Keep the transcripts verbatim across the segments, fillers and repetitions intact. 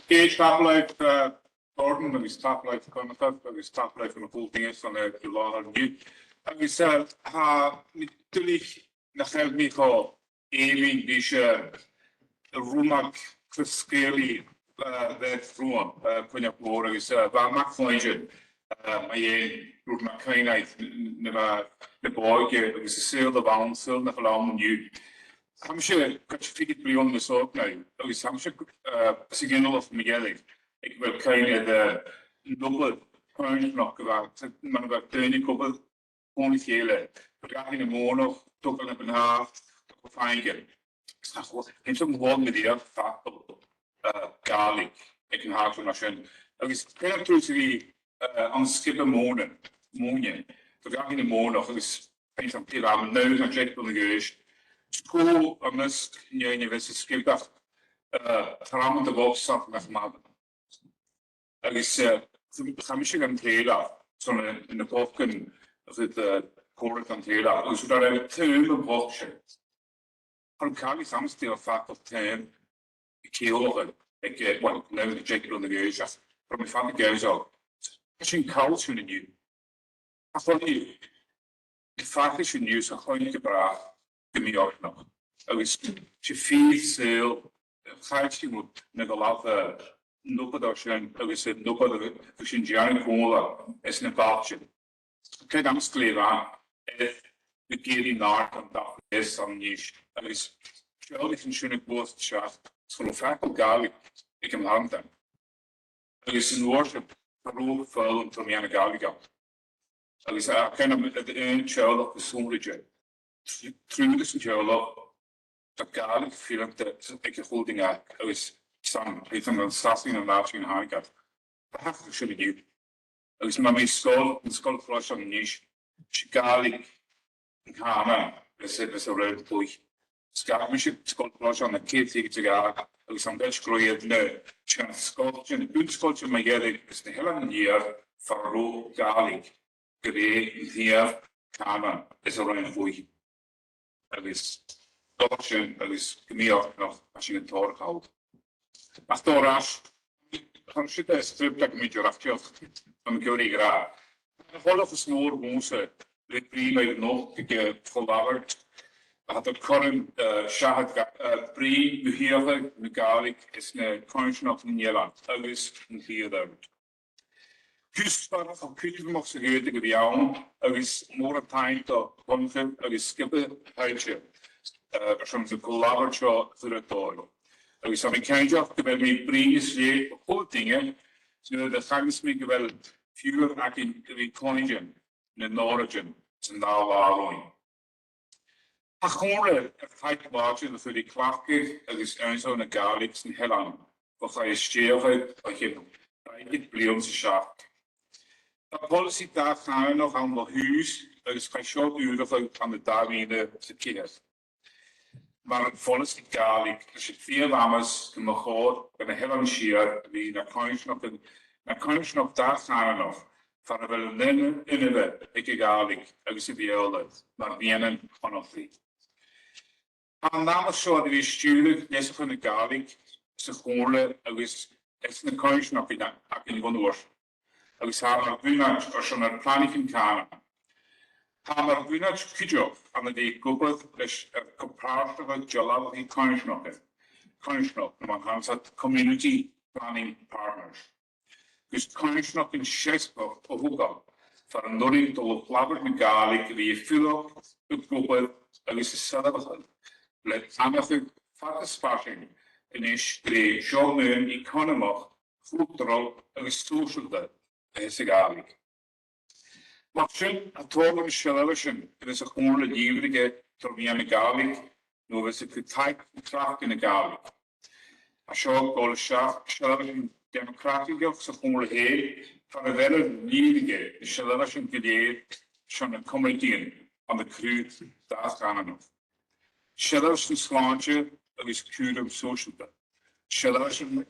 Ged, tapadh leibh, eh, Gordon, agus tapadh leibh, Conchubhar, agus tapadh leibh a h-uile duine san, eh, latha an-diugh. Agus, eh, tha mi duilich nach eil mi cho èibhinn ris, eh, Ruairidh Cruic Sgeulachd, eh, bhith romham, eh, Coinneach Mòr, agus, eh, bha e math cluinntinn, eh, mu dheidhinn Ruairidh MacAonghais, na, na, na bòige agus an saoghal a bh' ann, saoghal nach eil ann an-diugh. Tha mise, gu fichead bliadhna nas òige na, agus tha mise, eh, sa ghinealach mu dheireadh, aig a bheil cuimhne air, eh, an obair choimhearsnachd a bha, mar a bha daoine ag obair còmhla ri chèile, gu dearbh, a' mònach, togail na bhàn-taighe, togail fàinne. Is nach eil, chan eil fhios agam an cuala mi riamh facal, eh, Gàidhlig aig an t-àm mar sin. Agus cuimhne agam-sa a bhith, eh, ann an sgioba mòna, mòine, gu dearbh, a' mhònach, agus cuimhne agam, bha mi naoi no deich bliadhna a dh'aois. Is cò am measg an fheadhainn a bha san sgioba, eh, tha mi an dòchas, nach math. Agus, eh, chaidh mise dhan taigh-làir, son na, na bochdan, agus, eh, còmhla ri an taigh-làir, agus bha e air taom a' bhochd sin. Cha robh càil sam bith air an facal taom a cheangal aig, eh, well, naoi no deich bliadhna a dh'aois, ach bha mi fada ag ionnsachadh. Tha sin càil sin an-diugh. Tha e a' fàgail, a' fàgail sinn an-diugh, 's tha e a' fàgail gu bràth gu mì-fhortanach. Agus 's e fìor shaoghal, chaidh sinn mu na gu làimh, eh, an obair sin, agus an obair a bha sinn a' dèanamh còmhla anns na bailtean. Chan eil fhios agam, eh, gu dè an àirde an taobh a-staigh a-nis, agus seall, bha sinn a' bualadh seachad, 's cha robh facal Gàidhlig aig an àm. Agus an uair sin, cha robh foghlam tro mheadhan na Gàidhlig ann. Agus, eh, cuimhne agam, an teaghlach gu sònraichte. Tr-, triùir dhen teaghlach, tha Gàidhlig fileanta aig a h-uile duine, agus 's ann, 's ann à Sasainn an àite sin a thàinig iad. Tha e a' fàgail sin an-diugh. Agus ma bha mi an sgoil, an sgoil-chrois ann a-nis, 's e Gàidhlig an cànan, is e, is e rud buidhe. Sgaoil mise sgoil-chrois ann an ceud deug deug, agus tha mi a' creidsinn gu robh na, na sgoiltean, na bun-sgoiltean mu dheireadh anns na h-Eileanan an Iar far an robh Gàidhlig gu rèidh an t-sìor chànan is e rud buidhe. Agus dòigh sin, agus gu mì-fhortanach, tha sin a' tòiseachadh. Ach dòrair, tha siud, eh, script agam idir ach dìreach, tha mi ag iarraidh a ràdh. Tha e coltach is mòr dhòmhsa, le brìgh mu dheireadh a-nochd aig, eh, cho-labhairt, a tha air cothrom, eh, seachad, eh, brìgh mu shaoghal na Gàidhlig anns na coimhearsnachdan nan Eilean agus an Iar. Cuspair cho cudromach 's a dh'fhaodadh a bhith ann, agus mòran taing do Dhonnchaidh agus sgioba Thailte, eh, airson a' cho-labhairt seo a chur air dòigh. Agus tha mi cinnteach gu bheil mi a' bruidhinn às leth a h-uile duine, nuair a chanainn-sa gu bheil fiughair againn a bhith a' cluinntinn nan òraidean san dà latha romhainn. Tha Comhairle air taic làidir a chur ri cleachdadh agus ionnsachadh na Gàidhlig sna h-Eileanan bho chaidh a stèidheachadh o chionn dà fhichead bliadhna 's a seachd. Tha poileasaidh dà-chànanach ann bho thùs agus chaidh seo ùrachadh ann an dà mhìle 's a ceithir. Mar phoileasaidh Gàidhlig, tha sinn a' feuchainn gu mòr gu na h-Eileanan Siar a bhith na coimhearsnachd, na coimhearsnachd dà-chànanach far a bheil an inbhe aig a' Ghàidhlig agus a' Bheurla mar mheadhanan connachtaidh. Tha an amas seo air a bhith a' stiùireadh leasachadh na Gàidhlig sa Chomhairle agus anns na coimhearsnachdan againn bhon uair sin. Agus tha e mar bhunaid airson ar planaichean cànain. Tha e mar bhunaid cuideachd ann a bhith ag obair leis na co-pàirtean dealbhachaidh coimhearsnachd, coimhearsnachd, mar a chanas iad community planning partners. Gus coimhearsnachdan seasmhach a thogail far an urrainn do luchd-labhairt na Gàidhlig a bhith a' fuireach, ag obair agus a' soirbheachadh le taic fada is farsaing a-nis gur e seo maoin eaconamach, chultarail agus sòisealta a th' anns a' Ghàidhlig. Mar sin, tha tòrr de na seilbheasan a bhios a' Chomhairle a' lìbhrigeadh tro mheadhan na Gàidhlig, no a bhios a' cur taic ri cleachdadh na Gàidhlig. Tha seo a' gabhail seachad seilbheasan deamocrataigeach sa Chomhairle fhèin, far a bheil e a' lìbhrigeadh na seilbheasan gu lèir son na comataidhean ann an cruth dà-chànanach. Seilbheasan slàinte agus cùram sòisealta. Seilbheasan na,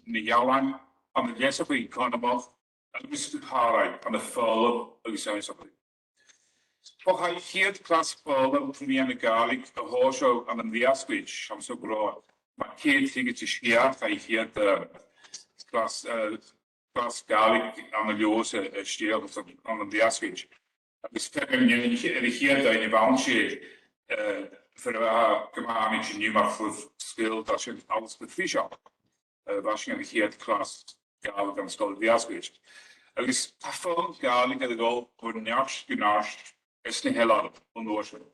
na h-ealain ann an leasachadh eaconamach agus gu h-àraidh ann am foghlam agus ionnsachadh. Bho chaidh a' chiad chlas foghlam tro mheadhan na Gàidhlig a thòiseachadh ann am Beasgait, tha mi a' smaoineachadh gu robh e mu cheud deug deug 's a sia, chaidh a' chiad, eh, clas, eh, clas Gàidhlig ann an Leòdhas, eh, eh, stèidhichte ann an, ann an Glaschu. Agus feumaidh mi ràdh gur e a' chiad duine a bh' ann, 's e, eh, fear a bha gu math ainneamh an-diugh mar fhear-sgoile, bha sin Alasdair Fiseach. Eh, bha sin a' chiad chlas Gàidhlig ann an sgoil Ghlaschu. Agus tha foghlam Gàidhlig air a dhol bho neart gu neart anns na h-eileanan bhon uair sin.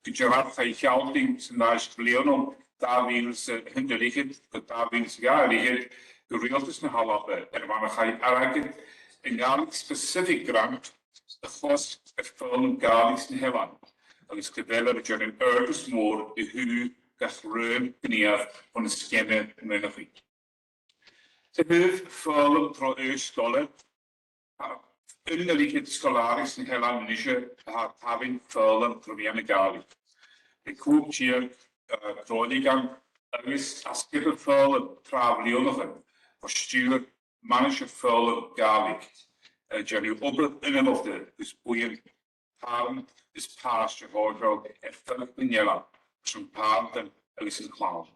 Gu dearbh, chaidh sealltainn san aithisg bhliadhnaichean dà mhìle 's a h-aon air fhichead gu dà mhìle 's a dhà air fhichead gu Riaghaltas na h-Alba air a bheil, chaidh airgead an Gàidhlig specific grant a chosg air foghlam Gàidhlig sna h-eileanan, agus gu bheil e air a dhèanamh adhartas mòr a thaobh gach raon gnìomh bhon an sgeama maoineachaidh. A thaobh foghlam tro aois sgoile, tha aon air fhichead sgoilear sna h-eileanan a-nise a tha a' tabhann foghlam tro mheadhan na Gàidhlig. Tha còig deug, eh, tro leithid ann, agus tha sgioba foghlam tràth-bhliadhnaichean bho stiùir Manaidsear Foghlam Gàidhlig, eh, a' dèanamh obair ionmholta gus buidheann pàrant is pàiste a thoirt air feadh nan eilean airson pàrantan agus an clann.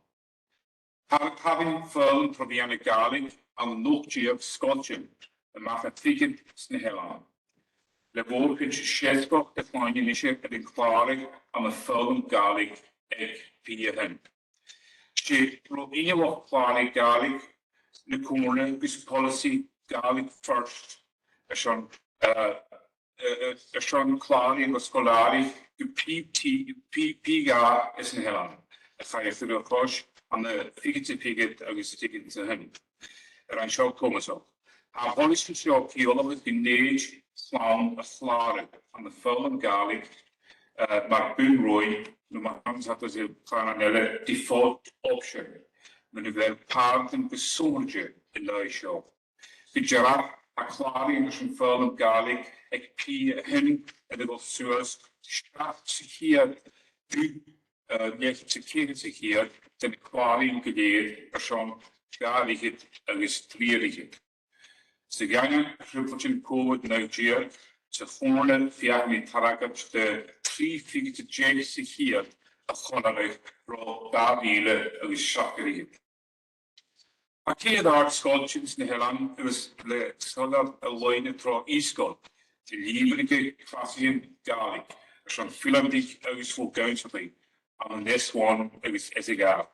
Tha, tha a' tabhann foghlam tro mheadhan na Gàidhlig ann an ochd deug sgoiltean a-mach à fichead sna h-eileanan, le mòr-chuid seasgach de chloinn a-nise air an clàradh ann am foghlam Gàidhlig aig P a h-aon. 'S e ro-innealachd clàraidh Gàidhlig na Comhairle agus poileasaidh Gaelic First airson, eh, eh, eh, airson clàradh na sgoilearan gu P T, P, P dhà anns na h-eileanan, a chaidh a chur air chois ann an, eh, fichead 's a fichead agus fichead 's a h-aon. Air an seo comasach, tha am poileasaidh seo a' ciallachadh gun tèid clann a chlàradh ann am foghlam Gàidhlig, eh, mar bhun-roghainn, no mar a chanadh iad anns a' chànan eile, default option, mura bheil pàrantan gu sònraichte an aghaidh seo. Gu dearbh, tha clàraidhean airson foghlam Gàidhlig aig P a h-aon air a dhol suas seachd sa cheud gu, eh, leth-cheud sa cheud de na clàraidhean gu lèir airson dà fhichead agus trì fichead. Sa ghainne thrioblaidean Covid naoi deug, sa chomhairle feuchaidh mi targaid de thrì fichead deug sa cheud a chomharrachadh ro dà mhìle agus seachd air fhichead. Tha ceithir àrd-sgoiltean sna h-eileanan a bhios le sgoilearan a loidhne tro e-sgoil, a' lìbhrigeadh clasaichean Gàidhlig airson fileantaich agus luchd-ionnsachaidh ann an S one agus S a dhà,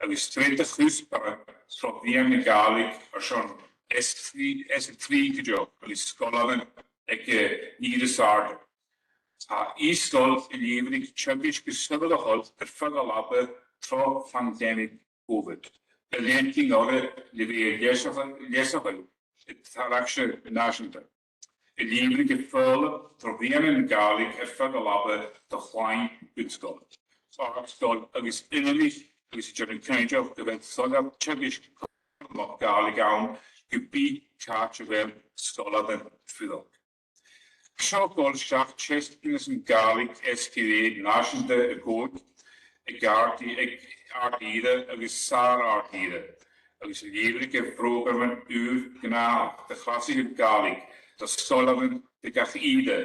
agus sreath de chuspairean tro mheadhan na Gàidhlig airson S three, S a trì cuideachd, agus sgoilearan aig, eh, an ìre as àirde. Tha e-sgoil a' lìbhrigeadh teagasg gu soirbheachail air feadh Alba tro phandemic Covid, a' leantainn orra le bhith a' leasachadh, leasachadh an t-earrainn nàiseanta, a' lìbhrigeadh foghlam tro mheadhan na Gàidhlig air feadh Alba do chloinn bun-sgoile, àrd-sgoile agus ionadaich, agus a' dèanamh cinnteach gu bheil soilleir teagaisg Gàidhlig ann ge bith càit a bheil sgoilearan a' fuireach. Seo a' gabhail seachd teisteanasan Gàidhlig S Q A nàiseanta a' còrdadh aig àrd-, aig àrd-ìre agus sàr-àrd-ìre, agus a' lìbhrigeadh prògraman ùr-ghnàthach de chlasaichean Gàidhlig do sgoilearan de gach ìre,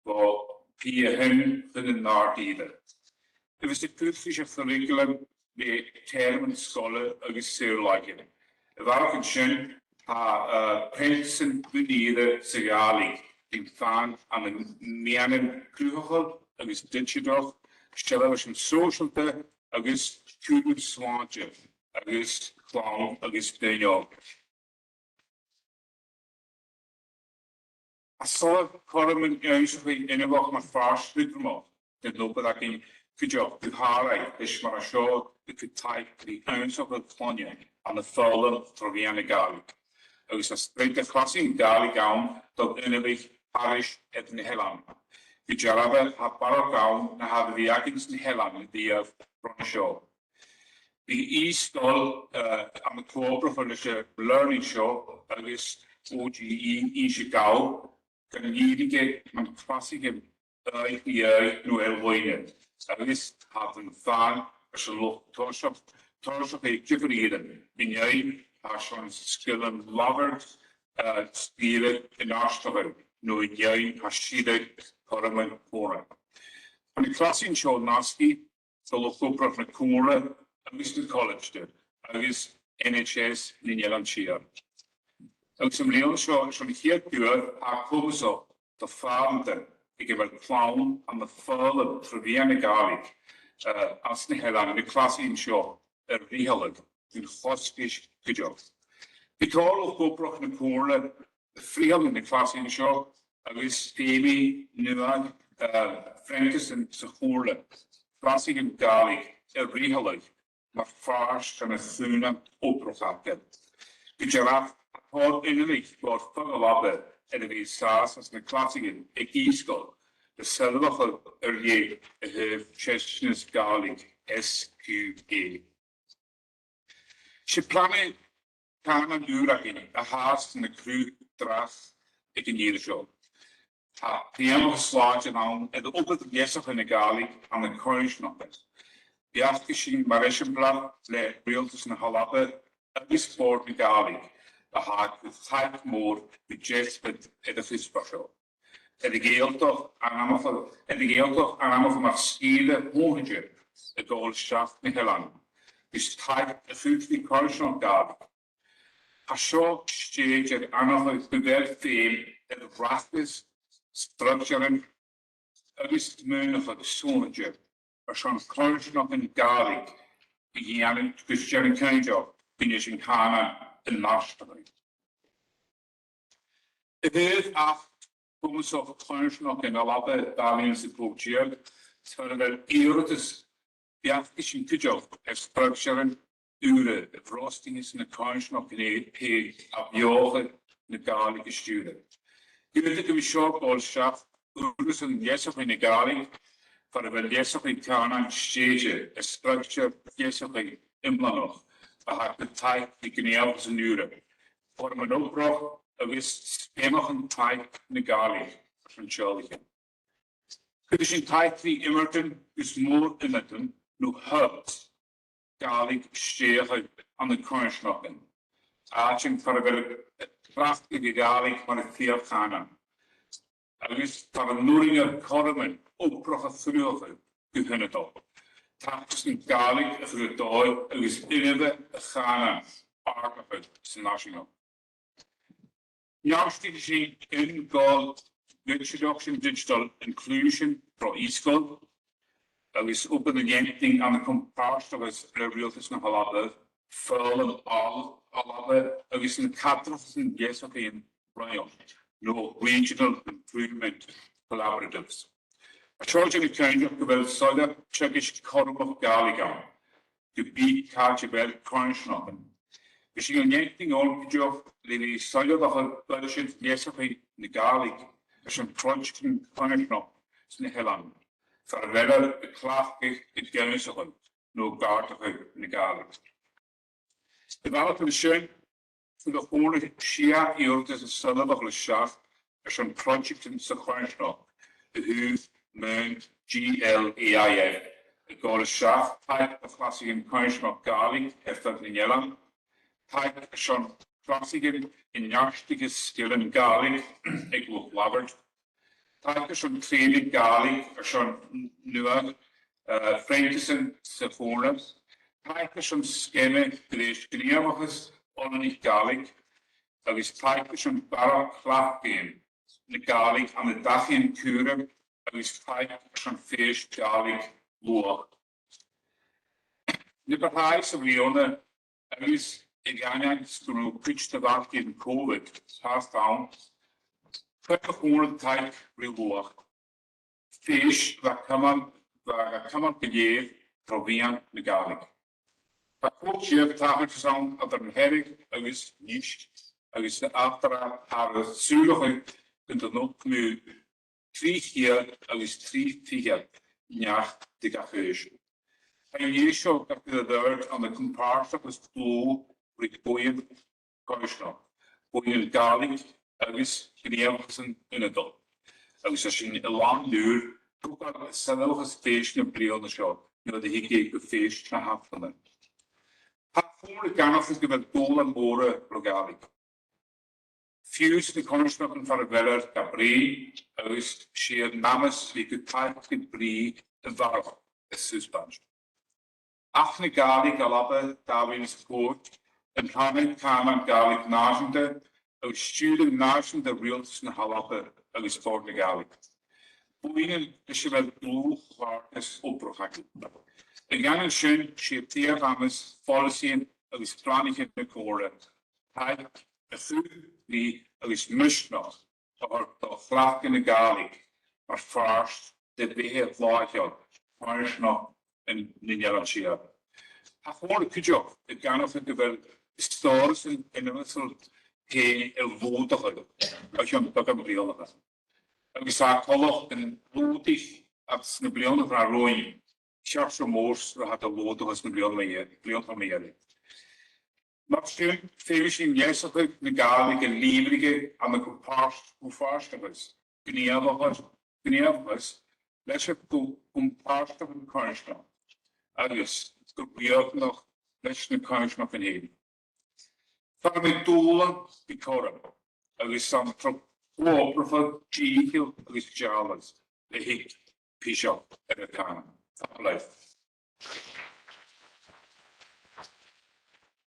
bho P a h-aon chun an àrd-ìre. A bhios a' cur ris a' churraicealam le tèarmann sgoile agus saor-làidir. A bharrachd air sin, tha, eh, prionsasan bun-ìre sa Ghàidhlig ri fhaighinn ann am meadhanan cruthachail agus didseatach, sealbhaisean sòisealta agus cùram-slàinte agus clann agus daoine òga. Tha soilleir chothroman ionnsachaidh ionmhach mar phàirt thugramach den obair againn cuideachd, gu h-àraidh leis mar a tha seo a' cur taic ri ionnsachadh cloinne ann am foghlam tro mheadhan na Gàidhlig. Agus tha sreath de chlasaichean Gàidhlig ann do dh'ionadaich thairis air na h-eileanan. Gu dearbha, tha barrachd ann na tha air a bhith againn sna h-eileanan a-riamh ron a seo. Bidh e-sgoil, eh, ann an co-obrachadh leis an Learning Show agus O G E Innse Gall, gan lìbhrigeadh nan clasaichean aghaidh ri aghaidh no air-loidhne, agus tha iad a' faighinn airson luchd-toiseach, toiseach aig diofar ìrean, an fheadhainn a tha airson sgilean labhaird, eh, sgrìobhadh a neartachadh, no an fheadhainn a tha sireadh cothroman còmhla. Tha na clasaichean seo an-asgaidh do luchd-obrach na Comhairle agus na Coilíste agus N H S nan Eilean Siar. Agus am bliadhna seo, 's e a' chiad uair a tha e comasach do phàrantan aig a bheil clann ann am foghlam tro mheadhan na Gàidhlig, eh, anns na h-Eileanan na clasaichean seo a fhrithealadh gun chosgais cuideachd. Bidh tòrr luchd-obrach na Comhairle a' frithealadh na clasaichean seo agus feumaidh Nuala, eh, Frankison sa Chomhairle clasaichean Gàidhlig a fhrithealadh mar phàirt dhen a' chùmhnant obrach aca. Gu dearbh, tha tòrr ainmeannan bho fad na h-Alba air a bhith an sàs anns na clasaichean aig Ìsgeul, le sealbhachadh air leth a thaobh Teisteanas Gàidhlig, S Q A. 'S e plana cànain ùr againn a thathas na cruth-dreach aig an ìre seo. Tha prìomhachas slàinte ann air obair leasachadh na Gàidhlig ann an coimhearsnachdan. Beachdaich sinn mar eisimpleir le Riaghaltas na h-Alba agus Bòrd na Gàidhlig a tha a' cur taic mhòr gu deasbad air a' chuspair seo. Air a' Ghàidhealtachd ainmeachadh, air a' Ghàidhealtachd ainmeachadh mar sgìre shònraichte a' dol a-steach na h-Eileanan, gus taic a chur ri coimhearsnachd Ghàidhlig. Tha seo stèidhichte air aithneachadh gu bheil feum air rachdas, structaran agus maoineachadh sònraichte airson coimhearsnachdan Gàidhlig a dhèanamh, gus dèanamh cinnteach gun dèan sinn an cànan a neartachadh. A thaobh Achd Comasach Coimhearsnachd na h-Alba dà mhìle 's a còig deug, 's far a bheil iarrtas, beachdaich sinn cuideachd air structaran ùra a bhrosnaicheas na coimhearsnachdan air a bheothachadh na Gàidhlig a stiùireadh. Dh'fhaodadh gum bi seo a' dol a-steach urrasan leasachadh na Gàidhlig, far a bheil leasachadh cànain stèidhichte air structar leasachaidh iomllanach a tha a' cur taic ri gnìomhachasan ùra, foirmean-obrach agus sgeamaichean taic na Gàidhlig airson teaghlaichean. Cuiridh sinn taic ri iomairtean agus mòr-iomairtean no hubs Gàidhlig stèidhichte ann an coimhearsnachdan, àitean far a bheil tràchdas air a' Ghàidhlig mar fhìor chànan, agus far an urrainn air cothroman obrach a chruthachadh gu h-ionadail, tacsasan Gàidhlig a chur air dòigh agus inbhe a' chànain àrdachadh san nàisean. Neartaichidh sinn aon ghoil, Reduction Digital Inclusion tro Ìsgeul, agus obair a' leantainn ann an com-pàirteachas le Riaghaltas na h-Alba, Foghlam Al-, Alba agus na cadrachan leasachaidh roimhe, no Regional Improvement Collaboratives. Tha seo a' dèanamh cinnteach gu bheil soilleir teagaisg cothromach Gàidhlig ann, ge bith càit a bheil coimhearsnachdan. Bidh sinn a' leantainn oirnn cuideachd le bhith soilleirachadh budget leasachaidh na Gàidhlig airson pròiseactan coimhearsnachd sna h-Eileanan, far a bheilear a' cleachdadh ag ionnsachadh no ag àrdachadh na Gàidhlig. A bharrachd air sin, fhuair a' Chomhairle sia iarrtas soilleir a chur a-steach airson pròiseactan sa choimhearsnachd a thaobh maoin G L A I F, a' gabhail a-steach taic do chlasaichean coimhearsnachd Gàidhlig air feadh nan Eilean, taic airson clasaichean a neartaicheas sgilean Gàidhlig aig luchd-labhairt, taic airson trèanadh Gàidhlig airson Nuala, eh, Frankison sa Chomhairle, taic airson sgeama greis gnìomhachais oileanaich Ghàidhlig, agus taic airson barrachd chleachdaidhean na Gàidhlig ann an dachaighean cùraim agus taic airson fèis Ghàidhlig luath. Na bu tràithe sa bhliadhna, agus a dh'aindeoin 's gun robh cuid de bhargaichean Covid fhathast ann, chuir a' Chomhairle taic ri luach fèis a bha a' cumail, a bha a' cumail gu lèir tro mheadhan na Gàidhlig. Tha còig deug tachartas ann eadar an Hearadh agus Uibhist, agus tha eachdraidh air a sùileachadh gun do nochd mu trì cheud agus trì fichead neach de gach aois. Tha an dithis seo ga chur air adhart ann an com-pàirteachas clò ri buidheann coimhearsnachd, buidheann Gàidhlig agus gnìomhachasan ionadail. Agus tha sinn a làn ùr a' togail sealbhachas fèis na bliadhna seo, nuair a thig e gu fèis na h-aifrinn. Tha a' Chomhairle ag aithneachadh gu bheil dùbhlain mòra ro Ghàidhlig. Fiù 's na coimhearsnachdan far a bheilear ga bruidhinn, agus 's e an amas a bhith gu taic ri bruidhinn a bharrachd a' susbaint. Acht na Gàidhlig Alba dà mhìle 's a còig, am plana cànain Gàidhlig nàiseanta, agus stiùireadh nàiseanta Riaghaltas na h-Alba agus Bòrd na Gàidhlig. Buidhnean leis a bheil dlùth-chàirdeas obrach againn. A dh'aindeoin sin, 's e a' dèanamh amas, poileasaidhean agus planaichean na còmhradh, taic a' chruth agus misneachd a thoirt do chleachdadh na Gàidhlig mar phàirt de bheatha làitheil coimhearsnachd an, nan Eilean Siar. Tha a' chòmhradh cuideachd ag aithneachadh gu bheil stòrasan an Aonais fhèin air lùghdachadh o chionn beagan bhliadhnaichean. Agus tha coltach gun lùghdich iad sna bliadhnaichean a tha romhainn, seach ro mòr 's a tha iad air lùghdachadh sna bliadhnaichean mu dheireadh. Mar sin, feumaidh sinn leasachadh na Gàidhlig a lìbhrigeadh ann an co-phàirt-, co-phàirteachas, gnìomhachas, gnìomhachas leis a' cho-, co-phàirteachas coimhearsnachd agus gu riachtanach leis na coimhearsnachdan fhèin. Feumaidh dùbhlan bhith cothrom agus 's ann tro co-obrachadh dìcheall agus dealbh a thig piseach air a' chànan. Tapadh leibh.